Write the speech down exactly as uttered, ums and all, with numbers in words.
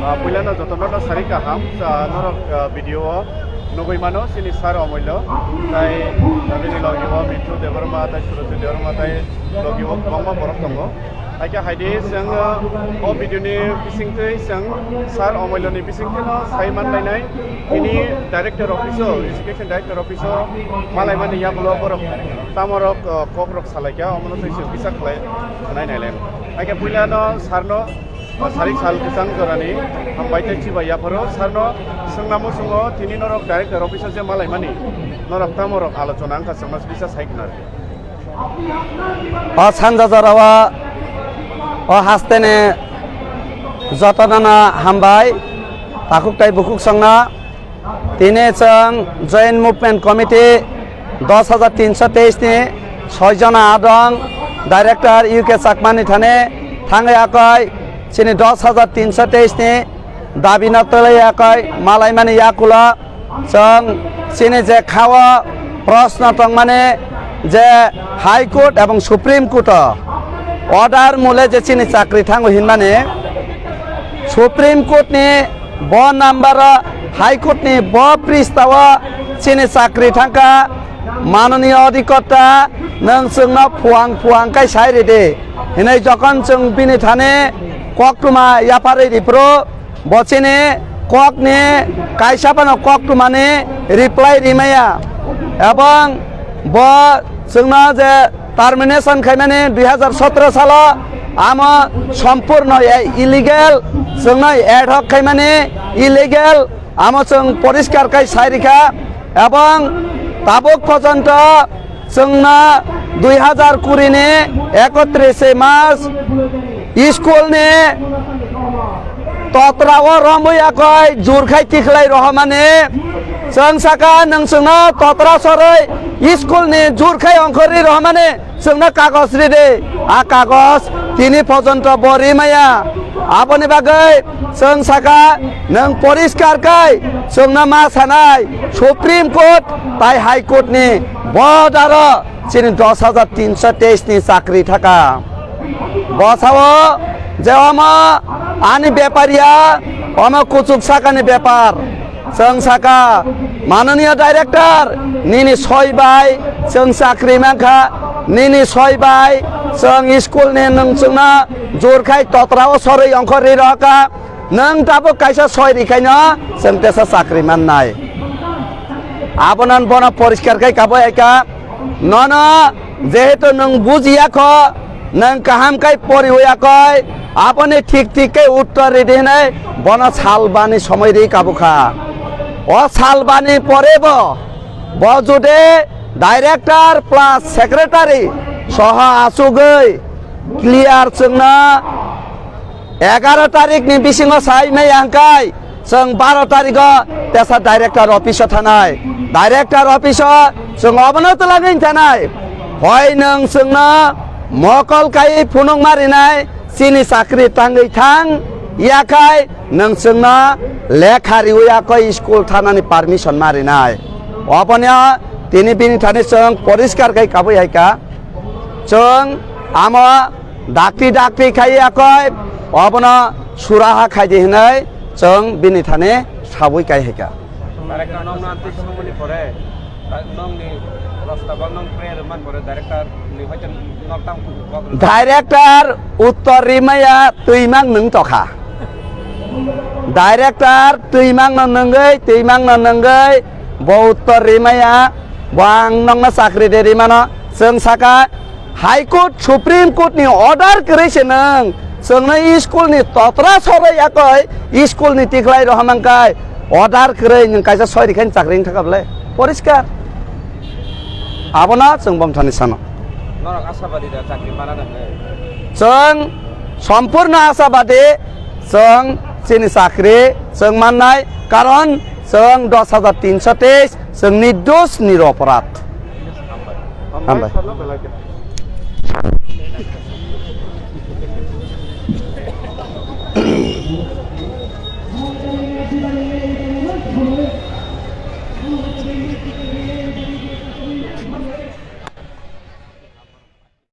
Ah, puilano jotono no sari kaham, ah, norok, ah, video o nugui mano, chini sir Omullo, tai, ah, bini logi o Mithu Debbarma, tai Surajit Debbarma, tai logi o kwbangma borok tongo. Haikhe haidi chwng, ah, o video ni bisingtwi chwng sir Omullo ni bisingtwi no sai manlainai, tini director office o, education director office o malaimani yagulo borok tamorok, ah, kokrok salaikha, omono twi chwng kisa khlai nai nailai. Haikhe puilano sir no O sarik sal kwchang jorani hambai tei chibai yapharo sarno swngnamo swngo, tini norok director office o je malaimani norok tamorok alochona wngkha, chwngno bisa sai khna rw. O sanja jorao o hasteni jotono hambai, takhuk tai bukhuk songno. Tini chwng Joint Movement Committee dos hajar tinso teis ni soi jona adong, Director U K Chakmani thani thangwi akoi chini dos hajar tinso teis ni dabi no twlai akoi malaimani yakulo chwng chini je khao proshno tongmani je High Court ebong Supreme Court o order mole je chini chakri thango hinmani Supreme Court ni bo number o High Court ni bo pristao chini chakri thangkha, manoniyo adhikota, nwng chwngno phuang phuang kai sai ridi hinwi jokhon chwng bini thani koktwma yapharwi riphuru bo chini kokni kaisa phano koktwmani reply rimaya, ebong bo chwngno je termination khaimani dui hajar sotro salo, amo sompurno e-, illegal, chwngno ad hoc khaimani illegal, amo chwng poriskar khai sai rikha, ebong tabuk porjonto chwngno dui hajar kuri ni ekotris March school ni totra o romwi akoi jurkhai tikhlai rohormani. Chwng saka nwng chwngno totra sorwi school ni jurkhai ongkhorwi rohormani chwngno kagoj ridi. A kagoj tini porjonto bo rimaya. Aboni bagwi chwng saka nwng poriskar khai chwngno ma sanai Supreme Court tai High Court ni bo daro chini dos hajar tinso teis ni chakri thaka. Bosao je omo ani bepar ya, omo kuchuk sakani bepar. Chwng saka, manoniyo director, nini soi bai chwng chakri mankha, nini soi bai chwng school ni nwng chwngno jurkhai totra o sorwi ongkhorwi rohorkha, nwng tabuk kaisa soi rikhaino chwng tesa chakri mannai. Abono bono poriskar khai kabui hai kha. Nono jehetu nwng bujiya kho, nwng kaham khai poriwi ya koi, aboni thik thik khe uttor ridi hinwi bono salbani somoi ri kabukha. O salbani pore bo, bo jude director plus secretary soho achugwi clear chwngno egaro tarik ni bisingo sai maya hwnkhe chwng baro tarik o tesa director office o thanai. Director office o chwng obono twlangwi thanai. Hoi nwng chwngno mokol kai phunuk marinai, chini chakri tangwi thang yakhai nwng chwngno lekha riwi akoi school thanani permission marinai. Obono tini bini thani chwng poriskar khai kabui hai kha. Chwng amo dakti dakti khai akoi, obono suraha khaidi hinwi chwng bini thani sabui kai hai kha. Director nokno amtwi swngmani pore, nokni rasta bang nong prayer man pore, director ni hoite nok tang kok. Director uttor rimaya twimang nwng tokha. Director twimang no nwngwi, twimang no nwngwi, bo uttor rimaya, bo ang nokno chakri de rimano, chwng saka, High Court, Supreme Court ni order kwrwi se nwng chwngno school ni totra sorwi yakoi school ni tikhlai rohormang kai order kwrwi nwng kaisa soi rikhaini chakri wng thaka bwle poriskar. Abono chwng bomthani sano. Norok asabadi da chakri mana da hwnwi? Chwng sompurno asabadi chwng chini chakri chwng mannai, karon chwng dos hajar tinso teis chwng nirdos niroporad. Hambai. Hambai.